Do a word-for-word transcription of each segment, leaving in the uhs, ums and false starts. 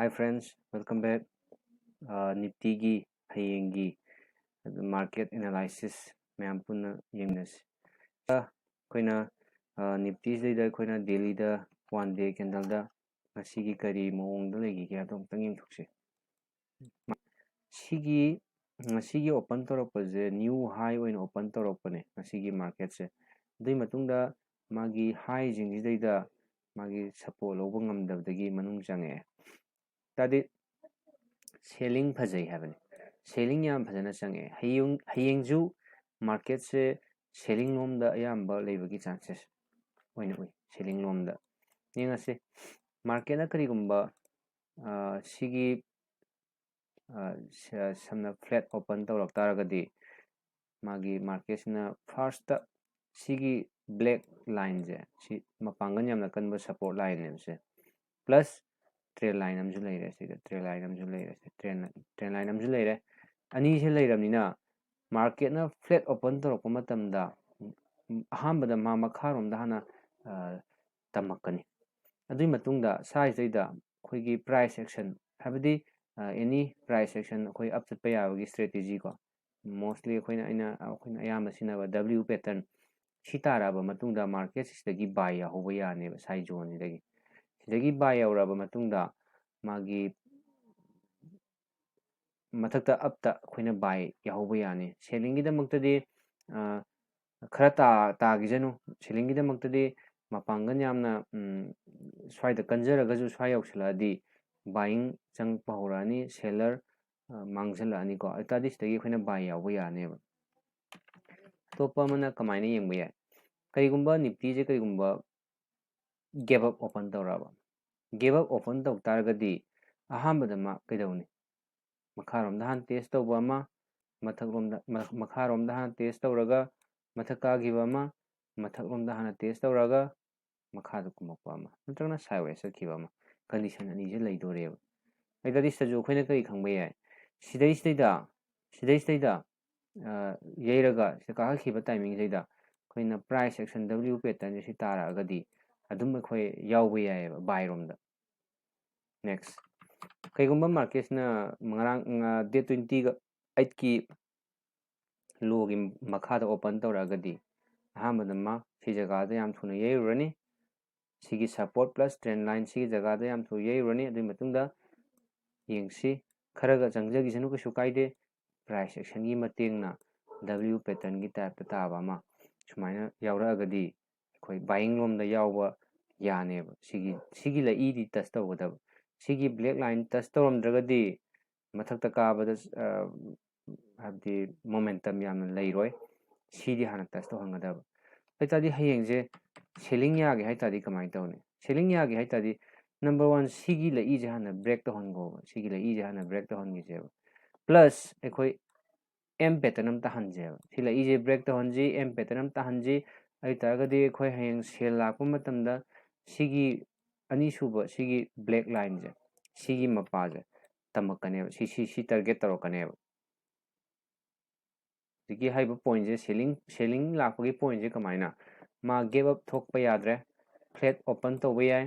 Hi friends, welcome back. Niftyꯒꯤ ꯍꯌꯦꯡꯒꯤ market analysis ꯃꯌꯥꯝ ꯄꯨꯟꯅ ꯌꯦꯡꯃꯤꯟꯅꯁꯤ꯫ ꯑꯩꯈꯣꯏꯅ Niftyꯁꯤꯗꯩꯗ ꯑꯩꯈꯣꯏꯅ dailyꯗ one day candleꯗ ꯉꯁꯤꯒꯤ ꯀꯔꯤ ꯃꯑꯣꯡꯗ ꯂꯩꯈꯤꯒꯦ ꯍꯥꯏꯕꯗꯣ ꯑꯃꯨꯛꯇꯪ ꯌꯦꯡꯊꯣꯛꯁꯤ꯫ ꯁꯤꯒꯤ ꯉꯁꯤꯒꯤ open ꯇꯧꯔꯛꯄꯁꯦ new high ꯑꯣꯏꯅ open ꯇꯧꯔꯛꯄꯅꯦ ꯉꯁꯤꯒꯤ marketꯁꯦ꯫ ꯑꯗꯨꯒꯤ ꯃꯇꯨꯡꯗ ꯃꯥꯒꯤ highꯁꯤꯡꯁꯤꯗꯩꯗ ꯃꯥꯒꯤ support ꯂꯧꯕ ꯉꯝꯗꯕꯗꯒꯤ ꯃꯅꯨꯡ ꯆꯪꯉꯛꯑꯦ꯫ ꯇꯥꯗꯤ selling ꯐꯖꯩ ꯍꯥꯏꯕꯅꯤ꯫ Selling ꯌꯥꯝ ꯐꯖꯅ ꯆꯪꯉꯛꯑꯦ꯫ ꯍꯌꯦꯡ, ꯍꯌꯦꯡꯁꯨ marketꯁꯦ selling ꯂꯣꯝꯗ ꯑꯌꯥꯝꯕ ꯂꯩꯕꯒꯤ chances ꯑꯣꯏꯅ ꯎꯏ꯫ Selling ꯂꯣꯝꯗ ꯌꯦꯡꯉꯁꯤ꯫ Marketꯅ ꯀꯔꯤꯒꯨꯝꯕ, ꯑ, ꯁꯤꯒꯤ, ꯑ, ꯁ-, ꯁꯝꯅ flat open ꯇꯧꯔꯛ ꯇꯥꯔꯒꯗꯤ ꯃꯥꯒꯤ marketꯁꯤꯅ firstꯇ ꯁꯤꯒꯤ black lineꯁꯦ, ꯁꯤ ꯃꯄꯥꯡꯒꯜ ꯌꯥꯝꯅ ꯀꯟꯕ support lineꯅꯦꯕ ꯁꯦ꯫ Plus trend line ꯑꯃꯁꯨ ꯂꯩꯔꯦ ꯁꯤꯗ, trend line ꯑꯃꯁꯨ ꯂꯩꯔꯦ ꯁꯤ, trend, trend line ꯑꯃꯁꯨ ꯂꯩꯔꯦ꯫ ꯑꯅꯤꯁꯦ ꯂꯩꯔꯕꯅꯤꯅ marketꯅ flat open ꯇꯧꯔꯛꯄ ꯃꯇꯝꯗ, ꯎꯝ, ꯑꯍꯥꯟꯕꯗ ꯃꯥ ꯃꯈꯥꯔꯣꯝꯗ ꯍꯥꯟꯅ, ꯑ, ꯇꯝꯃꯛꯀꯅꯤ꯫ ꯑꯗꯨꯒꯤ ꯃꯇꯨꯡꯗ ꯁ꯭ꯋꯥꯏꯁꯤꯗꯩꯗ ꯑꯩꯈꯣꯏꯒꯤ price action, ꯍꯥꯏꯕꯗꯤ, ꯑ, any price action ꯑꯩꯈꯣꯏ up ꯆꯠꯄ ꯌꯥꯕꯒꯤ strategy ꯀꯣ, mostly ꯑꯩꯈꯣꯏꯅ, ꯑꯩꯅ, ꯑꯩꯈꯣꯏꯅ ꯑꯌꯥꯝꯕ ꯁꯤꯖꯤꯟꯅꯕ W pattern ꯁꯤ ꯇꯥꯔꯛꯑꯕ ꯃꯇꯨꯡꯗ market ꯁꯤꯗꯒꯤ buy ꯌꯥꯍꯧꯕ ꯌꯥꯅꯦꯕ ꯁ꯭ꯋꯥꯏ zoneꯁꯤꯗꯒꯤ꯫ ꯁꯤꯗꯒꯤ buy ꯌꯧꯔꯛꯑꯕ ꯃꯇꯨꯡꯗ ꯃꯥꯒꯤ ꯃꯊꯛꯇ upꯇ ꯑꯩꯈꯣꯏꯅ buy ꯌꯥꯍꯧꯕ ꯌꯥꯅꯤ꯫ Sellingꯒꯤꯗꯃꯛꯇꯗꯤ, ꯑ, ꯈꯔ ꯇꯥ-, ꯇꯥꯈꯤꯁꯅꯨ꯫ Sellingꯒꯤꯗꯃꯛꯇꯗꯤ ꯃꯄꯥꯡꯒꯜ ꯌꯥꯝꯅ, ꯎꯝ, ꯁ꯭ꯋꯥꯏꯗ ꯀꯟꯖꯔꯒꯁꯨ ꯁ꯭ꯋꯥꯏ ꯌꯧꯁꯤꯜꯂꯛꯑꯗꯤ buying ꯆꯪꯉꯛꯄ ꯍꯧꯔꯛꯑꯅꯤ, seller, ꯑ, ꯃꯥꯡꯁꯤꯜꯂꯛꯑꯅꯤꯀꯣ꯫ ꯑꯗꯨ ꯇꯥꯔꯗꯤ ꯁꯤꯗꯒꯤ ꯑꯩꯈꯣꯏꯅ buy ꯌꯥꯎꯕ ꯌꯥꯅꯦꯕ꯫ ꯑꯇꯣꯞꯄ ꯑꯃꯅ ꯀꯃꯥꯏꯅ ꯌꯦꯡꯕ ꯌꯥꯏ? ꯀꯔꯤꯒꯨꯝꯕ Niftyꯁꯦ ꯀꯔꯤꯒꯨꯝꯕ gap up open ꯇꯧꯔꯛꯑꯕ, gap up open ꯇꯧ ꯇꯥꯔꯒꯗꯤ ꯑꯍꯥꯟꯕꯗ ꯃꯥ ꯀꯩꯗꯧꯅꯤ? ꯃꯈꯥꯔꯣꯝꯗ ꯍꯥꯟꯅ test ꯇꯧꯕ ꯑꯃ, ꯃꯊꯛꯂꯣꯝꯗ, ꯃ-, ꯃꯈꯥꯔꯣꯝꯗ ꯍꯥꯟꯅ test ꯇꯧꯔꯒ ꯃꯊꯛ ꯀꯥꯈꯤꯕ ꯑꯃ, ꯃꯊꯛꯂꯣꯝꯗ ꯍꯥꯟꯅ test ꯇꯧꯔꯒ ꯃꯈꯥꯗ ꯀꯨꯝꯃꯛꯄ ꯑꯃ, ꯅꯠꯇ꯭ꯔꯒꯅ sideways ꯆꯠꯈꯤꯕ ꯑꯃ, condition ꯑꯅꯤꯁꯦ ꯂꯩꯗꯣꯔꯦꯕ꯫ ꯑꯗꯨꯗꯤ ꯁꯤꯗꯁꯨ ꯑꯩꯈꯣꯏꯅ ꯀꯔꯤ ꯈꯪꯕ ꯌꯥꯏ? ꯁꯤꯗꯩꯁꯤꯗꯩꯗ, ꯁꯤꯗꯩꯁꯤꯗꯩꯗ, ꯑ, ꯌꯩꯔꯒ ꯁꯤꯗ ꯀꯥꯈꯠꯈꯤꯕ timingꯁꯤꯗꯩꯗ ꯑꯩꯈꯣꯏꯅ price action W patternꯁꯦ ꯁꯤ ꯇꯥꯔꯛꯑꯒꯗꯤ ꯑꯗꯨꯝ ꯑꯩꯈꯣꯏ ꯌꯥꯎꯕ ꯌꯥꯏꯑꯕ buy ꯔꯣꯝꯗ꯫ Next, ꯀꯩꯒꯨꯝꯕ ꯃꯥꯔꯀꯦꯠꯁꯤꯅ ꯉꯔꯥꯡ ꯗꯦꯠ ꯇ꯭ꯋꯦꯟꯇꯤꯒ ꯑꯩꯠꯀꯤ ꯂꯣꯒꯤ ꯃꯈꯥꯗ ꯑꯣꯄꯟ ꯇꯧꯔꯛꯑꯒꯗꯤ, ꯑꯍꯥꯟꯕꯗ ꯃꯥ ꯁꯤ ꯖꯒꯥꯗ ꯌꯥꯝ ꯊꯨꯅ ꯌꯩꯔꯨꯔꯅꯤ꯫ ꯁꯤꯒꯤ ꯁꯄꯣꯔꯠ ꯄ꯭ꯂꯁ ꯇ꯭ꯔꯦꯟ ꯂꯥꯏꯟ ꯁꯤꯒꯤ ꯖꯒꯥꯗ ꯌꯥꯝ ꯊꯨꯅ ꯌꯩꯔꯨꯔꯅꯤ꯫ ꯑꯗꯨꯒꯤ ꯃꯇꯨꯡꯗ ꯌꯦꯡꯁꯤ, ꯈꯔꯒ ꯆꯪꯖꯈꯤꯁꯅꯨ, ꯀꯩꯁꯨ ꯀꯥꯏꯗꯦ꯫ ꯄ꯭ꯔꯥꯏꯁ ꯑꯦꯛꯁꯟꯒꯤ ꯃꯇꯦꯡꯅ ꯗꯕ꯭ꯂꯤꯎ ꯄꯦꯇꯔꯟꯒꯤ ꯇꯥꯏꯞꯇ ꯇꯥꯕ ꯑꯃ ꯁꯨꯃꯥꯏꯅ ꯌꯥꯎꯔꯛꯑꯒꯗꯤ, ꯑꯩꯈꯣꯏ ꯕꯥꯏꯌꯤꯡ ꯂꯣꯝꯗ ꯌꯥꯎꯕ ꯌꯥꯅꯦꯕ꯫ ꯁꯤꯒꯤ ꯁꯤꯒꯤ ꯂꯛꯏꯗꯤ ꯇꯁ ꯇꯧꯒꯗꯕ, ꯁꯤꯒꯤ ꯕ꯭ꯂꯦꯛ ꯂꯥꯏꯟ ꯇꯁ ꯇꯧꯔꯝꯗ꯭ꯔꯒꯗꯤ ꯃꯊꯛꯇ ꯀꯥꯕꯗ, ꯑ, ꯍꯥꯏꯕꯗꯤ ꯃꯣꯃꯦꯟꯇꯝ ꯌꯥꯝꯅ ꯂꯩꯔꯣꯏ꯫ ꯁꯤꯗꯤ ꯍꯥꯟꯅ ꯇꯁ ꯇꯧꯍꯟꯒꯗꯕ꯫ ꯑꯗꯨ ꯑꯣꯏꯇꯥꯔꯗꯤ ꯍꯌꯦꯡꯁꯦ ꯁꯦꯂꯤꯡ ꯌꯥꯒꯦ ꯍꯥꯏ ꯇꯥꯔꯗꯤ ꯀꯃꯥꯏꯅ ꯇꯧꯅꯤ? ꯁꯦꯂꯤꯡ ꯌꯥꯒꯦ ꯍꯥꯏ ꯇꯥꯔꯗꯤ, ꯅꯝꯕꯔ ꯋꯥꯟ, ꯁꯤꯒꯤ ꯂꯛꯏꯁꯦ ꯍꯥꯟꯅ ꯕ꯭ꯔꯦꯛ ꯇꯧꯍꯟꯈꯣꯕ꯫ ꯁꯤꯒꯤ ꯂꯛꯏꯁꯦ ꯍꯥꯟꯅ ꯕ꯭ꯔꯦꯛ ꯇꯧꯍꯟꯈꯤꯁꯦꯕ꯫ ꯄ꯭ꯂꯁ ꯑꯩꯈꯣꯏ ꯑꯦꯝ ꯄꯦꯇꯔꯟ ꯑꯃ ꯇꯥꯍꯟꯁꯦꯕ꯫ ꯁꯤ ꯂꯛꯏꯁꯦ ꯕ꯭ꯔꯦꯛ ꯇꯧꯍꯟꯁꯤ, ꯑꯦꯝ ꯄꯦꯇꯔꯟ ꯑꯃ ꯇꯥꯍꯟꯁꯤ꯫ ꯑꯗꯨ ꯑꯣꯏ ꯇꯥꯔꯒꯗꯤ ꯑꯩꯈꯣꯏ ꯍꯌꯦꯡ ꯁꯦꯜ ꯂꯥꯛꯄ ꯃꯇꯝꯗ ꯁꯤꯒꯤ ꯑꯅꯤꯁꯨꯕ, ꯁꯤꯒꯤ ꯕ꯭ꯂꯦꯛ ꯂꯥꯏꯟꯁꯦ, ꯁꯤꯒꯤ ꯃꯄꯥꯁꯦ ꯇꯝꯃꯛꯀꯅꯦꯕ꯫ ꯁꯤ, ꯁꯤ, ꯁꯤ ꯇꯥꯔꯒꯦꯠ ꯇꯧꯔꯛꯀꯅꯦꯕ꯫ ꯍꯧꯖꯤꯛꯀꯤ ꯍꯥꯏꯔꯤꯕ ꯄꯣꯏꯟꯁꯦ, ꯁꯦꯂꯤꯡ, ꯁꯦꯂꯤꯡ ꯂꯥꯛꯄꯒꯤ ꯄꯣꯏꯟꯁꯦ ꯀꯃꯥꯏꯅ? ꯃꯥ ꯒꯦꯞ ꯑꯞ ꯊꯣꯛꯄ ꯌꯥꯗ꯭ꯔꯦ, ꯐ꯭ꯂꯦꯠ ꯑꯣꯄꯟ ꯇꯧꯕ ꯌꯥꯏ꯫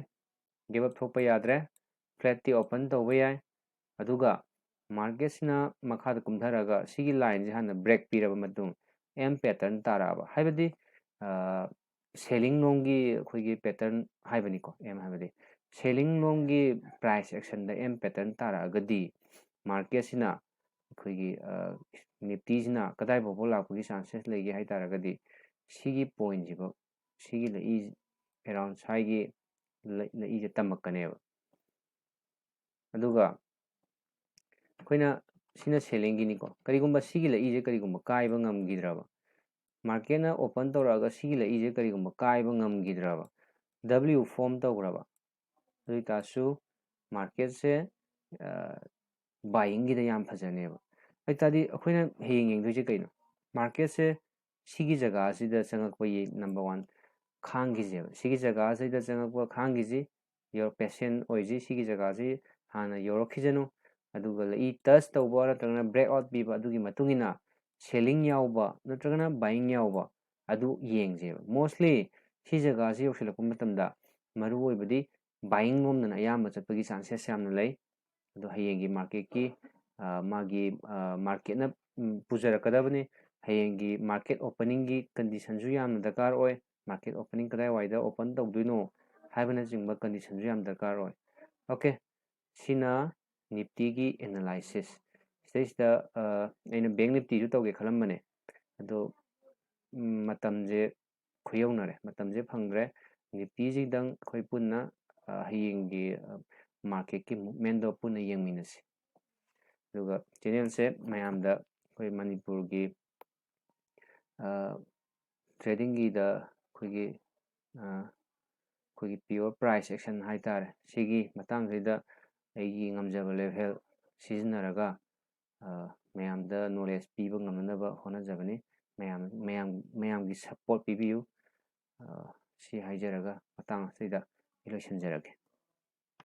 ꯒꯦꯞ ꯑꯞ ꯊꯣꯛꯄ ꯌꯥꯗ꯭ꯔꯦ, ꯐ꯭ꯂꯦꯠꯇꯤ ꯑꯣꯄꯟ ꯇꯧꯕ ꯌꯥꯏ꯫ ꯑꯗꯨꯒ ꯃꯥꯔꯀꯦꯠꯁꯤꯅ ꯃꯈꯥꯗ ꯀꯨꯝꯊꯔꯒ ꯁꯤꯒꯤ ꯂꯥꯏꯟꯁꯦ ꯍꯥꯟꯅ ꯕ꯭ꯔꯦꯛ ꯄꯤꯔꯕ ꯃꯇꯨꯡ, ꯑꯦꯝ ꯄꯦꯇꯔꯟ ꯇꯥꯔꯛꯑꯕ, ꯍꯥꯏꯕꯗꯤ, ꯑ, ꯁꯦꯂꯤꯡ ꯂꯣꯝꯒꯤ ꯑꯩꯈꯣꯏꯒꯤ ꯄꯦꯇꯔꯟ ꯍꯥꯏꯕꯅꯤꯀꯣ, ꯑꯦꯝ ꯍꯥꯏꯕꯗꯤ ꯁꯦꯂꯤꯡ ꯂꯣꯝꯒꯤ ꯄ꯭ꯔꯥꯏꯁ ꯑꯦꯛꯁꯟꯗ ꯑꯦꯝ ꯄꯦꯇꯔꯟ ꯇꯥꯔꯛꯑꯒꯗꯤ, ꯃꯥꯔꯀꯦꯠꯁꯤꯅ ꯑꯩꯈꯣꯏꯒꯤ, ꯑ, ꯅꯤꯐꯇꯤꯁꯤꯅ ꯀꯗꯥꯏ ꯐꯥꯎꯕ ꯂꯥꯛꯄꯒꯤ ꯆꯥꯟꯁꯦꯁ ꯂꯩꯒꯦ ꯍꯥꯏ ꯇꯥꯔꯒꯗꯤ, ꯁꯤꯒꯤ ꯄꯣꯏꯟꯁꯤꯐꯥꯎ, ꯁꯤꯒꯤ ꯂꯛꯏ, ꯑꯦꯔꯥꯎꯟ ꯁ꯭ꯋꯥꯏꯒꯤ ꯂꯛ-, ꯂꯛꯏꯁꯦ ꯇꯝꯃꯛꯀꯅꯦꯕ꯫ ꯑꯗꯨꯒ ꯑꯩꯈꯣꯏꯅ, ꯁꯤꯅ ꯁꯦꯂꯤꯡꯒꯤꯅꯤꯀꯣ꯫ ꯀꯔꯤꯒꯨꯝꯕ ꯁꯤꯒꯤ ꯂꯛꯏꯁꯦ ꯀꯔꯤꯒꯨꯝꯕ ꯀꯥꯏꯕ ꯉꯝꯈꯤꯗ꯭ꯔꯕ, ꯃꯥꯔꯀꯦꯠꯅ ꯑꯣꯄꯟ ꯇꯧꯔꯛꯑꯒ ꯁꯤꯒꯤ ꯂꯛꯏꯁꯦ ꯀꯔꯤꯒꯨꯝꯕ ꯀꯥꯏꯕ ꯉꯝꯈꯤꯗ꯭ꯔꯕ, ꯗꯕ꯭ꯂꯤꯎ ꯐꯣꯝ ꯇꯧꯈ꯭ꯔꯕ, ꯑꯗꯨ ꯑꯣꯏꯇꯥꯔꯁꯨ ꯃꯥꯔꯀꯦꯠꯁꯦ, ꯑ, ꯕꯥꯏꯌꯤꯡꯒꯤꯗ ꯌꯥꯝ ꯐꯖꯅꯦꯕ꯫ ꯑꯗꯨ ꯑꯣꯏꯇꯥꯔꯗꯤ ꯑꯩꯈꯣꯏꯅ ꯍꯌꯦꯡ ꯌꯦꯡꯗꯣꯏꯁꯦ ꯀꯩꯅꯣ? ꯃꯥꯔꯀꯦꯠꯁꯦ ꯁꯤꯒꯤ ꯖꯒꯥꯁꯤꯗ ꯆꯪꯉꯛꯄꯒꯤ, ꯅꯝꯕꯔ ꯋꯥꯟ, ꯈꯥꯡꯈꯤꯁꯦꯕ꯫ ꯁꯤꯒꯤ ꯖꯒꯥꯁꯤꯗ ꯆꯪꯉꯛꯄ ꯈꯥꯡꯈꯤꯁꯤ, ꯌꯣꯔ ꯄꯦꯁꯦꯟ ꯑꯣꯏꯁꯤ꯫ ꯁꯤꯒꯤ ꯖꯒꯥꯁꯤ ꯍꯥꯟꯅ ꯌꯧꯔꯛꯈꯤꯁꯅꯨ꯫ ꯑꯗꯨꯒ ꯂꯛꯏ ꯇꯁ ꯇꯧꯕ ꯅꯠꯇ꯭ꯔꯒꯅ ꯕ꯭ꯔꯦꯛ ꯑꯥꯎꯠ ꯄꯤꯕ, ꯑꯗꯨꯒꯤ ꯃꯇꯨꯡ ꯏꯟꯅ ꯁꯦꯂꯤꯡ ꯌꯥꯎꯕ ꯅꯠꯇ꯭ꯔꯒꯅ ꯕꯥꯏꯌꯤꯡ ꯌꯥꯎꯕ, ꯑꯗꯨ ꯌꯦꯡꯁꯦꯕ꯫ ꯃꯣꯁꯂꯤ ꯁꯤ ꯖꯒꯥꯁꯤ ꯌꯧꯁꯤꯜꯂꯛꯄ ꯃꯇꯝꯗ ꯃꯔꯨ ꯑꯣꯏꯕꯗꯤ ꯕꯥꯏꯌꯤꯡ ꯂꯣꯝꯗꯅ ꯑꯌꯥꯝꯕ ꯆꯠꯄꯒꯤ ꯆꯥꯟꯁꯦꯁ ꯌꯥꯝꯅ ꯂꯩ꯫ ꯑꯗꯣ ꯍꯌꯦꯡꯒꯤ ꯃꯥꯔꯀꯦꯠꯀꯤ ꯃꯥꯒꯤ ꯃꯥꯔꯀꯦꯠꯅ ꯄꯨꯖꯔꯛꯀꯗꯕꯅꯤ꯫ ꯍꯌꯦꯡꯒꯤ ꯃꯥꯔꯀꯦꯠ ꯑꯣꯄꯅꯤꯡꯒꯤ ꯀꯟꯗꯤꯁꯟꯁꯨ ꯌꯥꯝꯅ ꯗꯔꯀꯥꯔ ꯑꯣꯏ꯫ ꯃꯥꯔꯀꯦꯠ ꯑꯣꯄꯅꯤꯡ ꯀꯗꯥꯏꯋꯥꯏꯗ ꯑꯣꯄꯟ ꯇꯧꯗꯣꯏꯅꯣ ꯍꯥꯏꯕꯅꯆꯤꯡꯕ ꯀꯟꯗꯤꯁꯟꯁꯨ ꯌꯥꯝ ꯗꯔꯀꯥꯔ ꯑꯣꯏ꯫ ꯑꯣꯀꯦ, ꯁꯤꯅ ꯅꯤꯐꯇꯤꯒꯤ ꯑꯦꯅꯥꯂꯥꯏꯁꯤꯁ꯫ ꯁꯤꯗꯩꯁꯤꯗ ꯑꯩꯅ ꯕꯦꯡ ꯅꯤꯐꯇꯤꯁꯨ ꯇꯧꯒꯦ ꯈꯜꯂꯝꯕꯅꯦ, ꯑꯗꯣ ꯃꯇꯝꯁꯦ ꯈꯨꯌꯧꯅꯔꯦ, ꯃꯇꯝꯁꯦ ꯐꯪꯗ꯭ꯔꯦ꯫ ꯅꯤꯐꯇꯤꯁꯤꯗꯪ ꯑꯩꯈꯣꯏ ꯄꯨꯟꯅ ꯍꯌꯦꯡꯒꯤ ꯃꯥꯔꯀꯦꯠꯀꯤ ꯃꯨꯞꯃꯦꯟꯗꯣ ꯄꯨꯟꯅ ꯌꯦꯡꯃꯤꯟꯅꯁꯤ꯫ ꯑꯗꯨꯒ ꯆꯦꯅꯦꯜꯁꯦ ꯃꯌꯥꯝꯗ ꯑꯩꯈꯣꯏ ꯃꯅꯤꯄꯨꯔꯒꯤ ꯇ꯭ꯔꯦꯗꯤꯡꯒꯤꯗ ꯑꯩꯈꯣꯏꯒꯤ ꯑꯩꯈꯣꯏꯒꯤ ꯄꯤꯌꯣꯔ ꯄ꯭ꯔꯥꯏꯁ ꯑꯦꯛꯁꯟ ꯍꯥꯏꯇꯥꯔꯦ, ꯁꯤꯒꯤ ꯃꯇꯥꯡꯁꯤꯗ ꯑꯩꯒꯤ ꯉꯝꯖꯕ ꯂꯦꯚꯦꯜ ꯁꯤꯖꯤꯟꯅꯔꯒ ꯃꯌꯥꯝꯗ ꯅꯣꯂꯦꯖ ꯄꯤꯕ ꯉꯝꯅꯅꯕ ꯍꯣꯠꯅꯖꯕꯅꯤ꯫ ꯃꯌꯥꯝ ꯃꯌꯥꯝ ꯃꯌꯥꯝꯒꯤ ꯁꯞꯄꯣꯔꯠ ꯄꯤꯕꯤꯌꯨ꯫ ꯁꯤ ꯍꯥꯏꯖꯔꯒ ꯃꯇꯥꯡ ꯑꯁꯤꯗ ꯑꯩ ꯂꯣꯏꯁꯤꯟꯖꯔꯒꯦ꯫